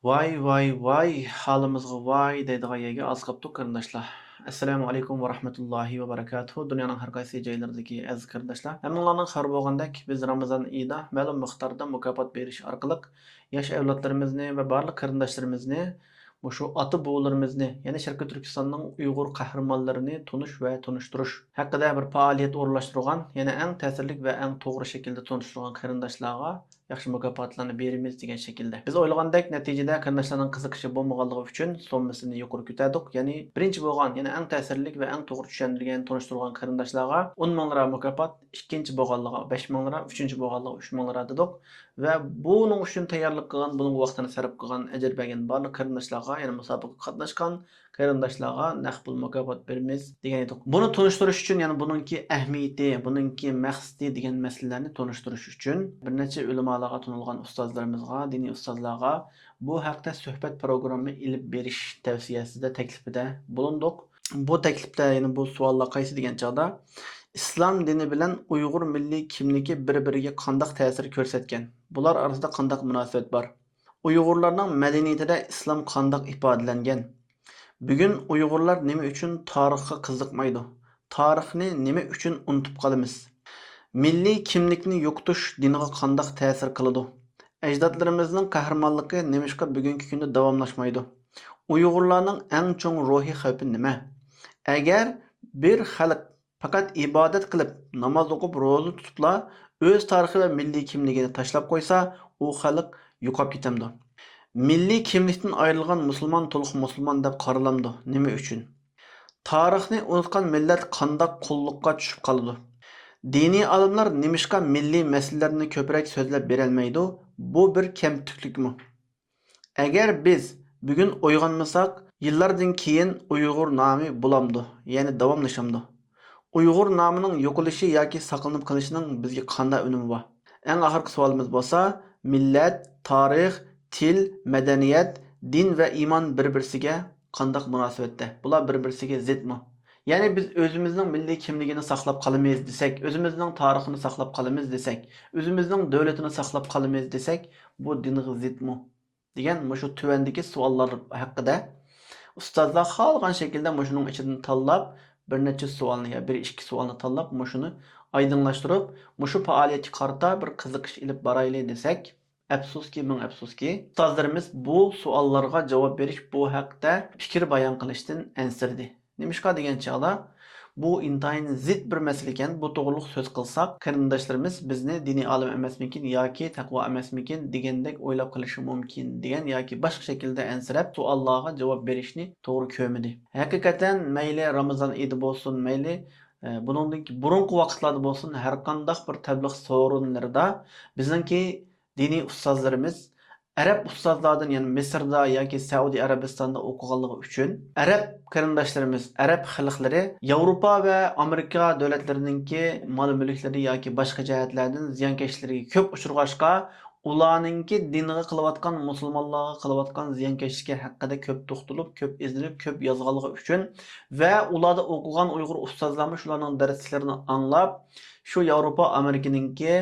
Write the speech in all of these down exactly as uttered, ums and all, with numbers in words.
ۋاي، ۋاي، ۋاي، ھالىمىزغا ۋاي دەيدىغان يەرگە ئاز قاپتۇق، قېرىنداشلار. ئەسسالامۇ ئەلەيكۇم ۋە رەھمەتۇللاھى ۋە بەرىكاتۇھۇ. دۇنيانىڭ ھەر قايسى جايلىرىدىكى ئەزىز قېرىنداشلار، ھەممىڭلارنىڭ خەۋىرى بولغاندەك، بىز رامىزان ئېيىدا مەلۇم مىقداردا مۇكاپات بېرىش ئارقىلىق ياش ئەۋلادلىرىمىزنى ۋە بارلىق قېرىنداشلىرىمىزنى، مۇشۇ ئاتا-بوۋىلىرىمىزنى، يەنى شەرقىي تۈركىستاننىڭ ئۇيغۇر قەھرىمانلىرىنى تونۇش ۋە تونۇشتۇرۇش ھەققىدە بىر پائالىيەت ئورۇنلاشتۇرغان، يەنە ئەڭ تەسىرلىك ۋە ئەڭ توغرا شەكىلدە تونۇشتۇرغان قېرىنداشلارغا ياخشى مۇكاپاتلارنى بېرىمىز دېگەن شەكىلدە. بىز ئويلىغاندەك نەتىجىدە قېرىنداشلارنىڭ قىزىقىشى بولمىغانلىقى ئۈچۈن سوممىسىنى يۇقىرى كۆتەردۇق. يەنى بىرىنچى بولغان، يەنى ئەڭ تەسىرلىك ۋە ئەڭ توغرا چۈشەندۈرگەن، تونۇشتۇرغان قېرىنداشلارغا ئون مىڭ لىرا مۇكاپات، ئىككىنچى بولغانلىقىغا بەش مىڭ لىرا، ئۈچىنچى بولغانلىقىغا ئۈچ مىڭ لىرا دېدۇق. ۋە بۇنىڭ ئۈچۈن تەييارلىق قىلغان، بۇنىڭغا ۋاقتىنى سەرپ قىلغان، ئەجىر بەرگەن بارلىق قېرىنداشلارغا، يەنى مۇسابىقىگە قاتناشقان قېرىنداشلارغا نەق پۇل مۇكاپات بېرىمىز دېگەن ئىدۇق. بۇنى تونۇشتۇرۇش ئۈچۈن، يەنى بۇنىڭكى ئەھمىيىتى، بۇنىڭكى مەقسىتى دېگەن مەسىلىلەرنى تونۇشتۇرۇش ئۈچۈن بىر نەچچە ئۆلىمالارغا تونۇلغان ئۇستازلىرىمىزغا، دىنىي ئۇستازلارغا بۇ ھەقتە سۆھبەت پروگرامما ئېلىپ بېرىش تەۋسىيەسىدە، تەكلىپىدە بۇلۇندۇق. بۇ تەكلىپتە يەنە بۇ سوئاللار قايسى دېگەن چاغدا، ئىسلام دىنى بىلەن ئۇيغۇر مىللىي كىملىكى بىر-بىرىگە قانداق تەسىر كۆرسەتكەن؟ بۇلار ئارىسىدا قانداق مۇناسىۋەت بار؟ ئۇيغۇرلارنىڭ مەدەنىيىتىدە ئىسلام قانداق ئىپادىلەنگەن؟ بۈگۈن ئۇيغۇرلار نېمە ئۈچۈن تارىخقا قىزىقمايدۇ؟ تارىخنى نېمە ئۈچۈن ئۇنتۇپ قالىمىز؟ مىللىي كىملىكنى يوقىتىش دىنغا قانداق تەسىر قىلىدۇ؟ ئەجدادلىرىمىزنىڭ قەھرىمانلىقى نېمىشقا بۈگۈنكى كۈندە داۋاملاشمايدۇ؟ ئۇيغۇرلارنىڭ ئەڭ چوڭ روھىي خەۋپى نېمە؟ ئەگەر بىر خەلق پەقەت ئىبادەت قىلىپ، ناماز ئوقۇپ، روزا تۇتۇپلا ئۆز تارىخى ۋە مىللىي كىملىكىنى تاشلاپ قويسا، ئۇ خەلق يوقاپ كېتەمدۇ؟ مىللىي كىملىكتىن ئايرىلغان مۇسۇلمان تولۇق مۇسۇلمان دەپ قارىلامدۇ؟ نېمە ئۈچۈن؟ تارىخنى ئۇنتقان مىللەت قانداق قۇللۇققا چۈشۈپ قالىدۇ؟ دىنىي ئالىملار نېمىشقا مىللىي مەسىلىلەرنى كۆپرەك سۆزلەپ بېرەلمەيدۇ؟ بۇ بىر كەمتۈكلۈكمۇ؟ ئەگەر بىز بۈگۈن ئويغانمىساق، يىللاردىن كېيىن ئۇيغۇر نامى بولامدۇ؟ يەنى داۋاملىشامدۇ؟ ئۇيغۇر نامىنىڭ يوقىلىشى ياكى ساقلىنىپ قېلىشىنىڭ بىزگە قانداق ئۈنۈمى بار؟ ئەڭ ئاخىرقى سوئالىمىز بولسا، مىللەت، تارىخ، تىل، مەدەنىيەت، دىن ۋە ئىمان بىر-بىرسىگە قانداق مۇناسىۋەتتە؟ بۇلار بىر-بىرسىگە زىتمۇ؟ يەنى بىز ئۆزىمىزنىڭ مىللىي كىملىكىنى ساقلاپ قالىمىز دېسەك، ئۆزىمىزنىڭ تارىخىنى ساقلاپ قالىمىز دېسەك، ئۆزىمىزنىڭ دۆلىتىنى ساقلاپ قالىمىز دېسەك، بۇ دىنغا زىتمۇ؟ دېگەن مۇشۇ تۆۋەندىكى سوئاللار ھەققىدە ئۇستازلار خالىغان شەكىلدە مۇشۇنىڭ ئىچىدىن تاللاپ، بىر نەچچە سوئالنى يا بىر ئىككى سوئالنى تاللاپ، مۇشۇنى ئايدىڭلاشتۇرۇپ، مۇشۇ پائالىيەتكە قارىتا بىر قىزىقىش ئېلىپ بارايلى دېسەك، ئەپسۇسكى، مىڭ ئەپسۇسكى، ئۇستازلىرىمىز بۇ سوئاللارغا جاۋاب بېرىش، بۇ ھەقتە پىكىر بايان قىلىشتىن ئەنسىرىدى. نېمىشقا دېگەن چاغدا، بۇ ئىنتايىن زىت بىر مەسىلە ئىكەن، بۇ توغرۇلۇق سۆز قىلساق، قېرىنداشلىرىمىز بىزنى دىنىي ئالىم ئەمەسمىكىن ياكى تەقۋا ئەمەسمىكىن دېگەندەك ئويلاپ قېلىشى مۇمكىن، دېگەن ياكى باشقا شەكىلدە ئەنسىرەپ، سوئاللارغا جاۋاب بېرىشنى توغرا كۆرمىدى. ھەقىقەتەن مەيلى رامىزان ئېيىدا بولسۇن، مەيلى، ئە، بۇنىڭدىن بۇرۇنقى ۋاقىتلاردا بولسۇن، ھەرقانداق بىر تەبلىغ سورۇنلىرىدا بىزنىڭكى دىنىي ئۇستازلىرىمىز ئەرەب ئۇستازلاردىن، يەنى مىسىردا ياكى سەئۇدى ئەرەبىستاندا ئوقۇغانلىقى ئۈچۈن، ئەرەب قېرىنداشلىرىمىز، ئەرەب خەلقلىرى ياۋروپا ۋە ئامېرىكا دۆلەتلىرىنىڭكى مال-مۈلۈكلىرى ياكى باشقا جەھەتلەردىن زىيانكەشلىكلىرىگە كۆپ ئۇچرىغاچقا، ئۇلارنىڭكى دىنغا قىلىۋاتقان، مۇسۇلمانلارغا قىلىۋاتقان زىيانكەشلىكى ھەققىدە كۆپ توختىلىپ، كۆپ ئىزدىنىپ، كۆپ يازغانلىقى ئۈچۈن ۋە ئۇلاردا ئوقۇغان ئۇيغۇر ئۇستازلارمۇ شۇلارنىڭ دەرسلىكلىرىنى ئاڭلاپ، شۇ ياۋروپا، ئامېرىكىنىڭكى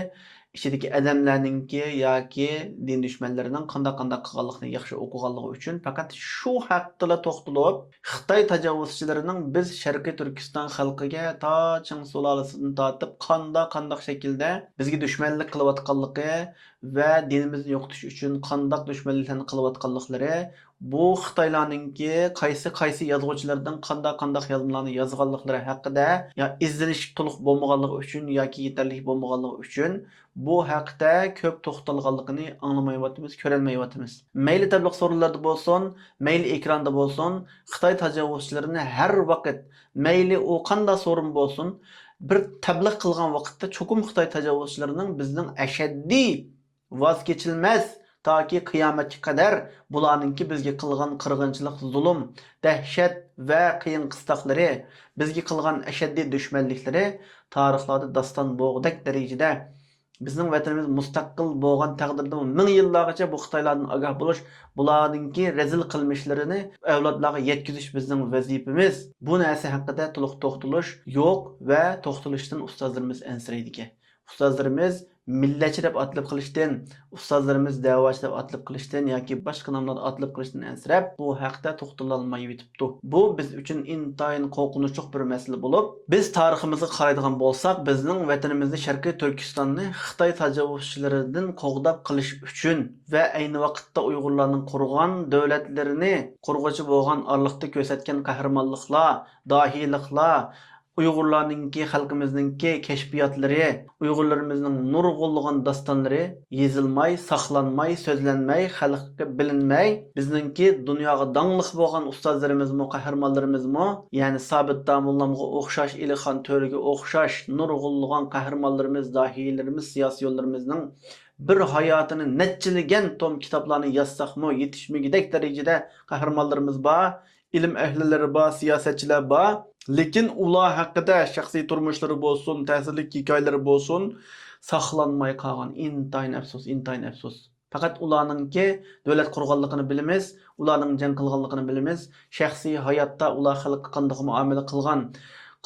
ئىچىدىكى ئادەملەرنىڭكى ياكى دىن دۈشمەنلىرىنىڭ قانداق قانداق قىلغانلىقىنى ياخشى ئوقۇغانلىقى ئۈچۈن، پەقەت شۇ ھەقتىلا توختىلىپ، خىتاي تاجاۋۇزچىلىرىنىڭ بىز شەرقىي تۈركىستان خەلقىگە تا چىڭ سۇلالىسىدىن تارتىپ قانداق قانداق شەكىلدە بىزگە دۈشمەنلىك قىلىۋاتقانلىقى ۋە دىنىمىزنى يوقىتىش ئۈچۈن قانداق دۈشمەنلىكلەرنى قىلىۋاتقانلىقلىرى، بۇ خىتايلارنىڭكى قايسى، قايسى يازغۇچىلاردىن قانداق، قانداق يازمىلارنى يازغانلىقلىرى ھەققىدە يا ئىزدىنىش تولۇق بولمىغانلىقى ئۈچۈن ياكى يېتەرلىك بولمىغانلىقى ئۈچۈن بۇ ھەقتە كۆپ توختالغانلىقىنى ئاڭلىمايۋاتىمىز، كۆرەلمەيۋاتىمىز. مەيلى تەبلىغ سورۇنلىرىدا بولسۇن، مەيلى ئېكراندا بولسۇن، خىتاي تاجاۋۇزچىلىرىنى ھەر ۋاقىت، مەيلى ئۇ قانداق سورۇن بولسۇن، بىر تەبلىغ قىلغان ۋاقىتتا چوقۇم خىتاي تاجاۋۇزچىلىرىنىڭ بىزنىڭ ئەشەددىي ۋاز كېچىلمەس، تاكى قىيامەتكە قەدەر بۇلارنىڭكى بىزگە قىلغان قىرغىنچىلىق، زۇلۇم، دەھشەت ۋە قىيىن قىستاقلىرى، بىزگە قىلغان ئەشەددىي دۈشمەنلىكلىرى تارىخلاردا داستان بولغۇدەك دەرىجىدە بىزنىڭ ۋەتىنىمىز مۇستەقىل بولغان تەقدىردىمۇ مىڭ يىللارغىچە بۇ خىتايلاردىن ئاگاھ بولۇش، بۇلارنىڭكى رەزىل قىلمىشلىرىنى ئەۋلادلارغا يەتكۈزۈش بىزنىڭ ۋەزىپىمىز. بۇ نەرسە ھەققىدە تولۇق توختىلىش يوق ۋە توختىلىشتىن ئۇستازلىرىمىز ئەنسىرەيدىكەن. ئۇستازلىرىمىز مىللەتچى دەپ ئاتىلىپ قېلىشتىن، ئۇستازلىرىمىز دەۋاچى دەپ ئاتىلىپ قېلىشتىن ياكى باشقا ناملاردا ئاتىلىپ قېلىشتىن ئەنسىرەپ، بۇ ھەقتە توختىلالمايۋېتىپتۇ. بۇ بىز ئۈچۈن ئىنتايىن قورقۇنچلۇق بىر مەسىلە بولۇپ، بىز تارىخىمىزغا قارايدىغان بولساق، بىزنىڭ ۋەتىنىمىزنى، شەرقىي تۈركىستاننى خىتاي تاجاۋۇزچىلىرىدىن قوغداپ قېلىش ئۈچۈن ۋە ئەينى ۋاقىتتا ئۇيغۇرلارنىڭ قۇرغان دۆلەتلىرىنى قۇرغۇچى بولغان ئارىلىقتا كۆرسەتكەن قەھرىمانلىقلار، داھىيلىقلار، ئۇيغۇرلارنىڭكى، خەلقىمىزنىڭكى كەشپىياتلىرى، ئۇيغۇرلىرىمىزنىڭ نۇرغۇنلىغان داستانلىرى يېزىلماي، ساقلانماي، سۆزلەنمەي، خەلققە بىلىنمەي، بىزنىڭكى دۇنياغا داڭلىق بولغان ئۇستازلىرىمىزمۇ، قەھرىمانلىرىمىزمۇ، يەنى سابىت داموللامغا ئوخشاش، ئېلىخان تۆرىگە ئوخشاش نۇرغۇنلىغان قەھرىمانلىرىمىز، داھىيلىرىمىز، سىياسىيونلىرىمىزنىڭ بىر ھاياتىنى نەچچىلىگەن توم كىتابلارنى يازساقمۇ، يېتىشمىگۈدەك دەرىجىدە قەھرىمانلىرىمىز بار. ئىلىم ئەھلىلىرى بار، سىياسەتچىلەر بار. لېكىن ئۇلار ھەققىدە شەخسىي تۇرمۇشلىرى بولسۇن، تەسىرلىك ھېكايىلىرى بولسۇن، ساقلانماي قالغان. ئىنتايىن ئەپسۇس، ئىنتايىن ئەپسۇس. پەقەت ئۇلارنىڭكى دۆلەت قۇرغانلىقىنى بىلىمىز، ئۇلارنىڭ جەڭ قىلغانلىقىنى بىلىمىز، شەخسىي ھاياتتا ئۇلار خەلققە قانداق مۇئامىلە قىلغان،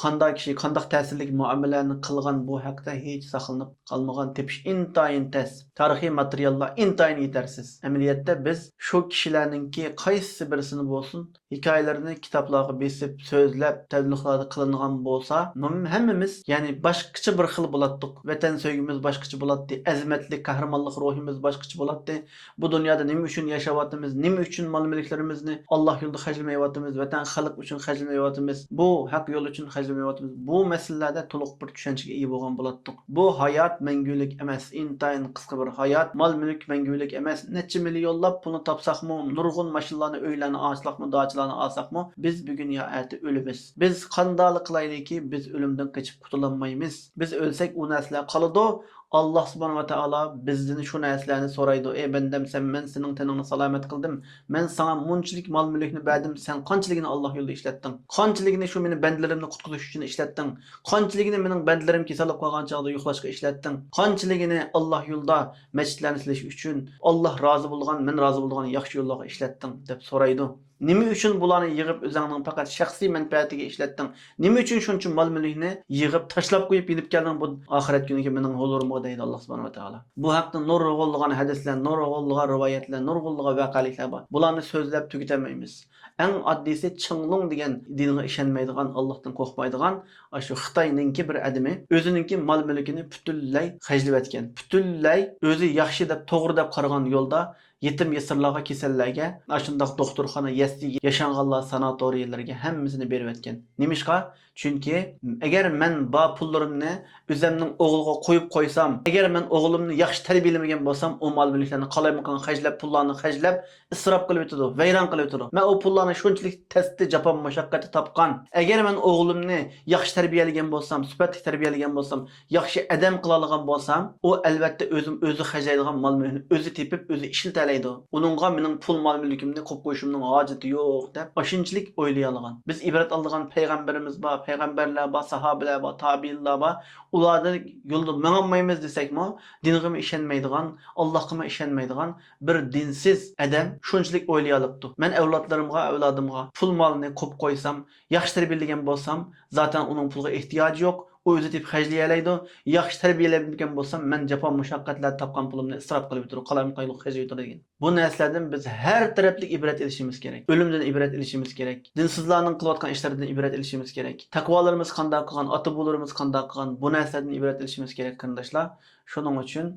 قانداق كىشى، قانداق تەسىرلىك مۇئامىلىلەرنى قىلغان، بۇ ھەقتە ھېچ ساقلىنىپ قالمىغان، تېپىش ئىنتايىن تەس. تارىخىي ماتېرىياللار ئىنتايىن يېتەرسىز. ئەمەلىيەتتە بىز شۇ كىشىلەرنىڭكى قايسى بىرسىنى بولسۇن، ھېكايىلىرىنى كىتابلارغا بېسىپ، سۆزلەپ، تەبلىغلاردا قىلىنغان بولسا، نوم-، ھەممىمىز، يەنى باشقىچە بىر خىل بولاتتۇق. ۋەتەن سۆيگۈمىز باشقىچە بولاتتى، ئەزىمەتلىك، قەھرىمانلىق روھىمىز باشقىچە بولاتتى. بۇ دۇنيادا نېمە ئۈچۈن ياشاۋاتىمىز، نېمە ئۈچۈن مال-مۈلۈكلىرىمىزنى ئاللا يولىدا خەجلىمەيۋاتىمىز، ۋەتەن، خەلق ئۈچۈن خەجلىمەيۋاتىمىز، بۇ ھەق يول ئۈچۈن خەجلىمەيۋاتىمىز، بۇ مەسىلىلەردە تولۇق بىر چۈشەنچىگە ئىگە بولغان بولاتتۇق. بۇ ھايات مەڭگۈلۈك ئەمەس، ئىنتايىن قىسقا بىر ھايات. مال-مۈلۈك مەڭگۈلۈك ئەمەس. نەچچە مىليونلاپ پۇلنى تاپساقمۇ، نۇرغۇن ماشىنىلارنى، ئۆيلەرنى ئالساقمۇ، داچىلارنى ئالساقمۇ، بىز بۈگۈن يا ئەتە ئۆلىمىز. بىز قانداقلا قىلايلىكى، بىز ئۆلۈمدىن قېچىپ قۇتۇلالمايمىز. بىز ئۆلسەك، ئۇ نەرسىلەر قالىدۇ. ئاللا سۇبھانەھۇ ۋە تائالا بىزدىن شۇ نەرسىلەرنى سورايدۇ: «ئەي بەندەم، سەن، مەن سېنىڭ تېنىڭنى سالامەت قىلدىم. مەن ساڭا مۇنچىلىك مال-مۈلۈكنى بەردىم، سەن قانچىلىكىنى ئاللا يولىدا ئىشلەتتىڭ؟ قانچىلىكىنى شۇ مېنى بەندىلىرىمنى قۇتقۇزۇش ئۈچۈن ئىشلەتتىڭ؟ قانچىلىكىنى مېنىڭ بەندىلىرىم كېسەللىك قالغان چاغدا يۇقلاشقا ئىشلەتتىڭ؟ قانچىلىكىنى ئاللا يولىدا مەسچىتلەرنى سېلىش ئۈچۈن، ئاللا رازى بولىدىغان، مەن رازى بولىدىغان ياخشى يوللارغا ئىشلەتتىڭ؟» دەپ سورايدۇ. «نېمە ئۈچۈن بۇلارنى يىغىپ ئۆزۈڭنىڭ پەقەت شەخسىي مەنپەئەتىگە ئىشلەتتىڭ؟ نېمە ئۈچۈن شۇنچە مال-مۈلۈكنى يىغىپ تاشلاپ قويۇپ يېنىپ كەلدىڭ بۇ ئاخىرەت كۈنىگە مېنىڭ ھۇزۇرۇمغا؟» دەيدۇ ئاللا سۇبھانەھۇ ۋە تائالا. بۇ ھەقتە نۇرغۇنلىغان ھەدىسلەر، نۇرغۇنلىغان رىۋايەتلەر، نۇرغۇنلىغان ۋەقەلىكلەر بار. بۇلارنى سۆزلەپ تۈگىتەلمەيمىز. ئەڭ ئاددىيسى چىڭلۇڭ دېگەن دىنغا ئىشەنمەيدىغان، ئاللاھتىن قورقمايدىغان، ئاشۇ خىتاينىڭكى بىر ئادىمى ئۆزىنىڭكى مال-مۈلكىنى پۈتۈنلەي خەجلىۋەتكەن. پۈتۈنلەي ئۆزى ياخشى دەپ، توغرا دەپ قارىغان يولدا يېتىم-يېسىرلارغا، كېسەللەرگە، ئاشۇنداق دوختۇرخانا، يەسلىگە، ياشانغانلار ساناتورىيەلىرىگە ھەممىسىنى بېرىۋەتكەن. نېمىشقا؟ چۈنكى ئەگەر مەن بار پۇللىرىمنى ئۆزەمنىڭ ئوغلىغا قويۇپ قويسام، ئەگەر مەن ئوغلۇمنى ياخشى تەربىيەلىمىگەن بولسام، ئۇ مال-مۈلۈكلەرنى قالايمىقان خەجلەپ، پۇللارنى خەجلەپ، ئىسراپ قىلىۋېتىدۇ، ۋەيران قىلىۋېتىدۇ. مەن ئۇ پۇللارنى شۇنچىلىك تەستە جاپا مۇشەققەتتە تاپقان. ئەگەر مەن ئوغلۇمنى ياخشى تەربىيەلىگەن بولسام، سۈپەتلىك تەربىيەلىگەن بولسام، ياخشى ئادەم قىلالىغان بولسام، ئۇ ئەلۋەتتە ئۆزۈم، ئۆزى خەجلەيدىغان مال-مۈلۈكنى ئۆزى تېپىپ، ئۆزى ئىشلىتەلەيدۇ. ئۇنىڭغا مېنىڭ پۇل-مال-مۈلكۈمنى قويۇپ قويۇشۇمنىڭ ھاجىتى يوق، دەپ ئاشۇنچىلىك ئويلىيالىغان. بىز ئىبرەت ئالىدىغان پەيغەمبىرىمىز بار، پەيغەمبەرلەر بار، ساھابىلەر بار، تابىئىنلار بار. ئۇلارنىڭ يولىدا ماڭالمايمىز دېسەكمۇ، دىنغىمۇ ئىشەنمەيدىغان، ئاللاھقىمۇ ئىشەنمەيدىغان بىر دىنسىز ئادەم شۇنچىلىك ئويلىيالىپتۇ. مەن ئەۋلادلىرىمغا، ئەۋلادىمغا پۇل-مالنى قويۇپ قويسام، ياخشى تەربىيەلىگەن بولسام، زاتەن ئۇنىڭ پۇلىغا ئېھتىياجى يوق، ئۇ ئۆزى تېپىپ خەجلىيەلەيدۇ. ياخشى تەربىيەلەنمىگەن بولسام، مەن جاپا مۇشەققەتلەر تاپقان پۇلۇمنى ئىسراپ قىلىۋېتىدۇ، قالايمىقان خەجلىۋېتىدۇ دېگەن. بۇ نەرسىلەردىن بىز ھەر تەرەپلىك ئىبرەت ئېلىشىمىز كېرەك. ئۆلۈمدىن ئىبرەت ئېلىشىمىز كېرەك. دىنسىزلارنىڭ قىلىۋاتقان ئىشلىرىدىن ئىبرەت ئېلىشىمىز كېرەك. تەقۋالىرىمىز قانداق قىلغان، ئاتا-بوۋىلىرىمىز قانداق قىلغان، بۇ نەرسىلەردىن ئىبرەت ئېلىشىمىز كېرەك، قېرىنداشلار. شۇنىڭ ئۈچۈن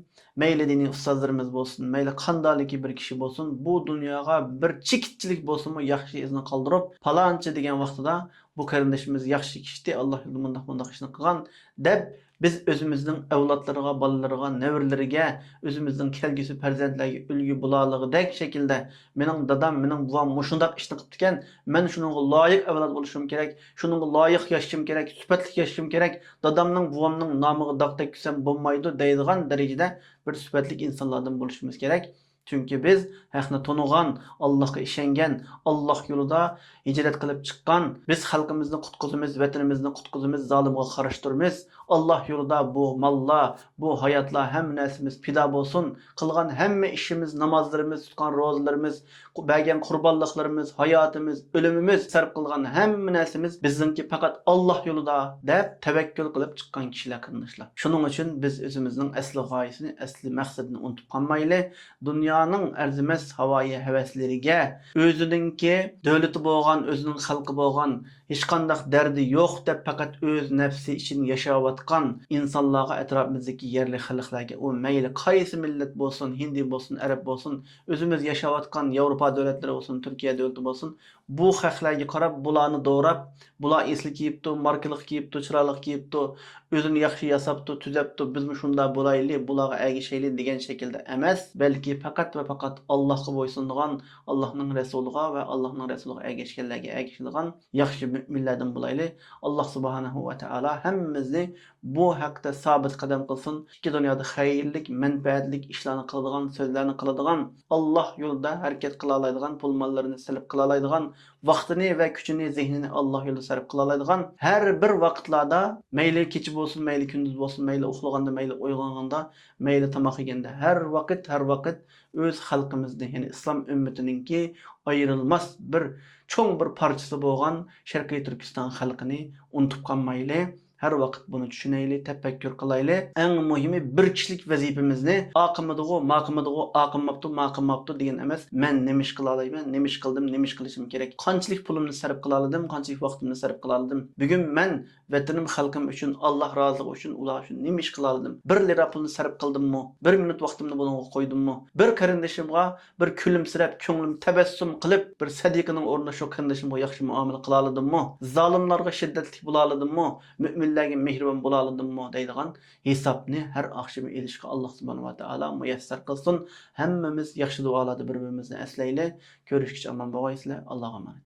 مەيلى دىنىي ئۇستازلىرىمىز بولسۇن، مەيلى قانداقلىكى بىر كىشى بولسۇن، بۇ دۇنياغا بىر چېكىتچىلىك بولسىمۇ ياخشى ئىزنى قالدۇرۇپ، پالانچى دېگەن ۋاقتىدا بۇ قېرىندىشىمىز ياخشى كىشىتى، ئاللا يولىدا مۇنداق، مۇنداق ئىشنى قىلغان، دەپ، بىز ئۆزىمىزنىڭ ئەۋلادلىرىغا، بالىلىرىغا، نەۋرىلىرىگە، ئۆزىمىزنىڭ كەلگۈسى پەرزەنتلەرگە ئۈلگە بولالىغۇدەك شەكىلدە، مېنىڭ دادام، مېنىڭ بوۋام مۇشۇنداق ئىشنى قىپتىكەن، مەن شۇنىڭغا لايىق ئەۋلاد بولۇشۇم كېرەك، شۇنىڭغا لايىق ياشىشىم كېرەك، سۈپەتلىك ياشىشىم كېرەك، دادامنىڭ، بوۋامنىڭ نامىغا داغ تەگكۈزسەم بولمايدۇ دەيدىغان دەرىجىدە بىر سۈپەتلىك ئىنسانلاردىن بولۇشىمىز كېرەك. چۈنكى بىز ھەقنى تونۇغان، ئاللاھقا ئىشەنگەن، ئاللاھ يولىدا ھىجرەت قىلىپ چىققان، بىز خەلقىمىزنى قۇتقۇزىمىز، ۋەتىنىمىزنى قۇتقۇزىمىز، زالىمغا قارشى تۇرىمىز. ئاللاھ يولىدا بۇ ماللار، بۇ ھاياتلار، ھەممە نەرسىمىز پىدا بولسۇن. قىلغان ھەممە ئىشىمىز، نامازلىرىمىز، تۇتقان روزىلىرىمىز، بەرگەن قۇربانلىقلىرىمىز، ھاياتىمىز، ئۆلۈمىمىز، سەرپ قىلغان ھەممە نەرسىمىز بىزنىڭكى پەقەت ئاللاھ يولىدا دەپ تەۋەككۈل قىلىپ چىققان كىشىلەر، قېرىنداشلار. شۇنىڭ ئۈچۈن بىز ئۆزىمىزنىڭ ئەسلى غايىسىنى، ئەسلى مەقسىتىنى ئۇنتۇپ قالمايلى. دۇنيانىڭ ئەرزىمەس ھاۋايى ھەۋەسلىرىگە، ئۆزىنىڭكى دۆلىتى بولغان، ئۆزىنىڭ خەلقى بولغان، ھېچقانداق دەردى يوق دەپ پەقەت ئۆز نەپسى ئىچىدە ياشاۋاتقان ئىنسانلارغا، ئەتراپىمىزدىكى يەرلىك خەلقلەرگە، ئۇ مەيلى قايسى مىللەت بولسۇن، ھىندى بولسۇن، ئەرەب بولسۇن، ئۆزىمىز ياشاۋاتقان ياۋروپا دۆلەتلىرى بولسۇن، تۈركىيە دۆلىتى بولسۇن، بۇ خەقلەرگە قاراپ، بۇلارنى دوراپ، بۇلار ئېسىل كىيىپتۇ، ماركىلىق كىيىپتۇ، چىرايلىق كىيىپتۇ، ئۆزىنى ياخشى ياساپتۇ، تۈزەپتۇ، بىزمۇ شۇنداق بولايلى، بۇلارغا ئەگىشەيلى دېگەن شەكىلدە ئەمەس، بەلكى پەقەت ۋە پەقەت ئاللاھقا بويسۇنىدىغان، ئاللاھنىڭ رەسۇلىغا ۋە ئاللاھنىڭ رەسۇلىغا ئەگەشكەنلەرگە ئەگىشىدىغان ياخشى مۆمىنلەردىن بولايلى. ئاللاھ سۇبھانەھۇ ۋە تائالا ھەممىمىزنى بۇ ھەقتە سابىت قەدەم قىلسۇن. ئىككى دۇنيادا خەيرلىك، مەنپەئەتلىك ئىشلارنى قىلىدىغان، سۆزلەرنى قىلىدىغان، ئاللاھ يولىدا ھەرىكەت قىلالايدىغان، پۇل ماللىرىنى سەرپ قىلالايدىغان، ۋاقتىنى ۋە كۈچىنى، زېھنىنى ئاللاھ يولىدا سەرپ قىلالايدىغان، ھەر بىر ۋاقىتلاردا، مەيلى كېچە بولسۇن، مەيلى كۈندۈز بولسۇن، مەيلى ئۇخلىغاندا، مەيلى ئويغانغاندا، مەيلى تاماق يېگەندە، ھەر ۋاقىت، ھەر ۋاقىت ئۆز خەلقىمىزنى، يەنى ئىسلام ئۈممىتىنىڭكى ئايرىلماس بىر چوڭ بىر پارچىسى بولغان شەرقىي تۈركىستان خەلقىنى ئۇنتۇپ قالمايلى. ھەر ۋاقىت بۇنى چۈشىنەيلى، تەپەككۇر قىلايلى. ئەڭ مۇھىمى بىر كىشىلىك ۋەزىپىمىزنى ئاقىمىدىغۇ، ماقىمىدىغۇ، ئاقىماپتۇ، ماقىماپتۇ دېگەن ئەمەس. مەن نېمە ئىش قىلالايمەن، نېمە ئىش قىلدىم، نېمە ئىش قىلىشىم كېرەك، قانچىلىك پۇلۇمنى سەرپ قىلالىدىم، قانچىلىك ۋاقتىمنى سەرپ قىلالىدىم. بۈگۈن مەن ۋەتىنىم، خەلقىم ئۈچۈن، ئاللاھ رازىلىقى ئۈچۈن، ئۇلار ئۈچۈن نېمە ئىش قىلالىدىم؟ بىر لىرا پۇلنى سەرپ قىلدىممۇ؟ بىر مىنۇت ۋاقتىمنى بۇنىڭغا قويدۇممۇ؟ بىر قېرىندىشىمغا بىر كۈلۈمسىرەپ، كۆڭلۈم تەبەسسۇم قىلىپ، بىر سەدىقىنىڭ ئورنىدا شۇ قېرىندىشىمغا ياخشى مۇئامىلە قىلالىدىممۇ؟ زالىملارغا شىددەتلىك بولالىدىممۇ؟ مۆمىنلەرگە مېھرىبان بولالىدىممۇ؟ دەيدىغان ھېسابنى ھەر ئاخشىمى ئېلىشقا ئاللاھ سۇبھانەھۇ ۋە تائالا مۇيەسسەر قىلسۇن. ھەممىمىز ياخشى دۇئالاردا بىر-بىرىمىزنى ئەسلەيلى. كۆرۈشكىچە ئامان بولغايسىلەر. ئاللاھقا ئامانەت.